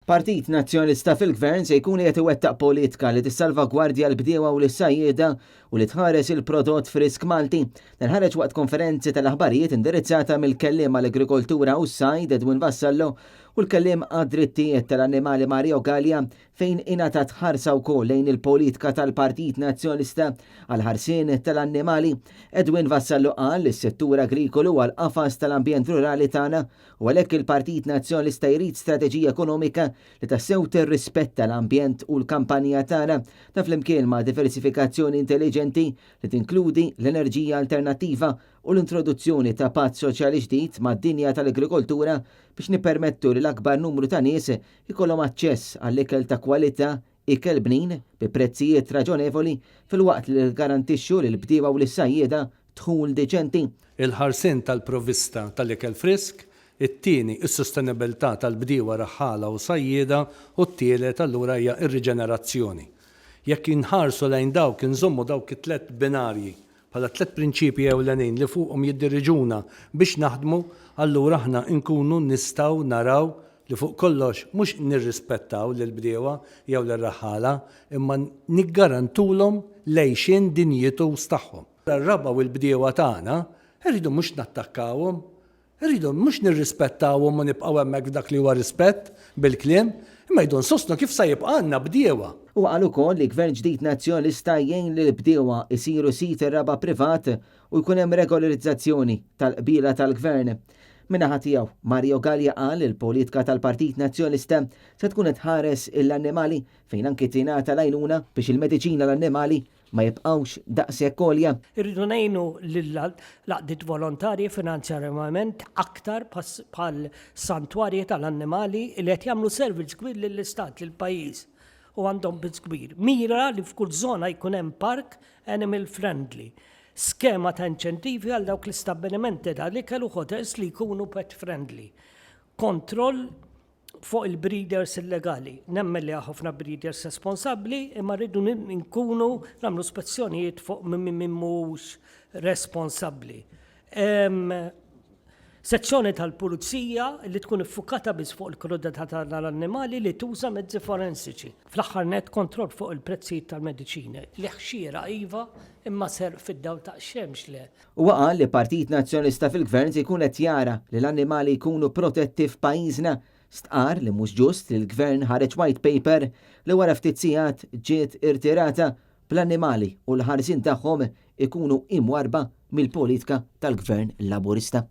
Partit Nazzjonalista fil-Gvern se jkun qiegħed iwettaq politika li tissalvagwardja l-bdiewa u lis-sajjieda u li tħares il-prodott frisk Malti. Dan ħareġ waqt konferenzi tal-aħbarijiet indirizzata mill-kelliem għall-Agrikoltura u s-Sajd Edwin Vassallo u l-kelliem għad-drittijiet tal-annimali Mario Galea fejn ingħatat ħarsa wkoll lejn il-politika tal-Partit Nazzjonalista għall-ħarsien tal-annimali. Edwin Vassallo qal li s-settur agrikolu huwa l-qafas tal-ambjent rurali tagħna u għalhekk il-Partit Nazzjonalista jrid strateġija ekonomika li tassew tirrispetta l-ambjent u l-kampanja tagħna, dan flimkien ma' diversifikazzjoni intelliġenti li tinkludi l-enerġija alternattiva u l-introduzzjoni ta' patt soċjali ġdid mad-dinja tal-agrikoltura biex nippermettu li l-akbar numru ta' nies ikollhom aċċess għal ikel ta' kwalità, ikel bnin, bi prezzijiet raġonevoli, filwaqt li niggarantixxu lill-bdiewa u lis-sajjieda dħul diċenti. Il-ħarsien tal-provvista tal-ikel frisk, it-tieni, is-sostenibilità tal-bdiewa raħħala u sajjieda u t-tielet allura hija r-riġenerazzjoni. Jekk inħarsu lejn dawk, inżommu dawk it-tliet binarji bħala t-tliet prinċipji ewlenin li fuqhom jiddiriġuna biex naħdmu, allura aħna nkunu nistgħu naraw li fuq kollox mhux nirrispettaw lill-bdiewa jew lir-raħħala imma niggarantulhom l-għixien dinjituż tagħhom. Ir-raba' u l-bdiewa tagħna rridu mhux nattakkawhom, irridu mhux nirrispettawhom u nibqgħu hemmhekk f'dak li huwa rispett bil-kliem, imma rridu nsostnu kif sa jibqa' għandna bdiewa. Huwa qal ukoll li Gvern ġdid Nazzjonalista jgħin lill-bdiewa jsiru sid ir-raba' privat u jkun hemm regolarizzazzjoni tal-qbiela tal-Gvern. Min-naħa tiegħu, Mario Galea qal li l-politika tal-Partit Nazzjonalista se tkun qed tħares l-annimali fejn anki tingħata l-għajnuna biex il-mediċina l-annimali ma jibqgħux daqshekk għolja. Irridu ngħinu lill-għaqdiet volontarji finanzjarjament aktar bħal santwarji tal-annimali li qed jagħmlu servizz kbir lill-istat, lill-pajjiż u għandhom biss kbir. Mira li f'kull żona jkun hemm park animal friendly. Skema ta' inċentivi għal dawk l-istabbilimenti tal-ikel u hotels li jkunu pet friendly. Kontroll fuq il-breeders illegali. Nemmen li ħafna breeders responsabbli imma rridu nkunu nagħmlu spezzjonijiet fuq min mhux responsabbli. Sezzjoni tal-pulizija li tkun iffukata biss fuq il-krudeltà tal-annimali li tuża mezzi forensiċi. Fl-aħħar nett kontroll fuq il-prezzijiet tal-mediċini. Li ħxiera iva, imma serq fid-dawl tax-xemx le. Huwa qal li Partit Nazzjonalista fil-Gvern se jkun qed jara li l-annimali jkunu protetti f'pajjiżna. Stqarr li mhux ġust li l-Gvern ħareġ white paper li wara ftit sigħat ġiet irtirata bl-annimali u l-ħarsien tagħhom ikunu imwarrba mill-politika tal-Gvern Laburista.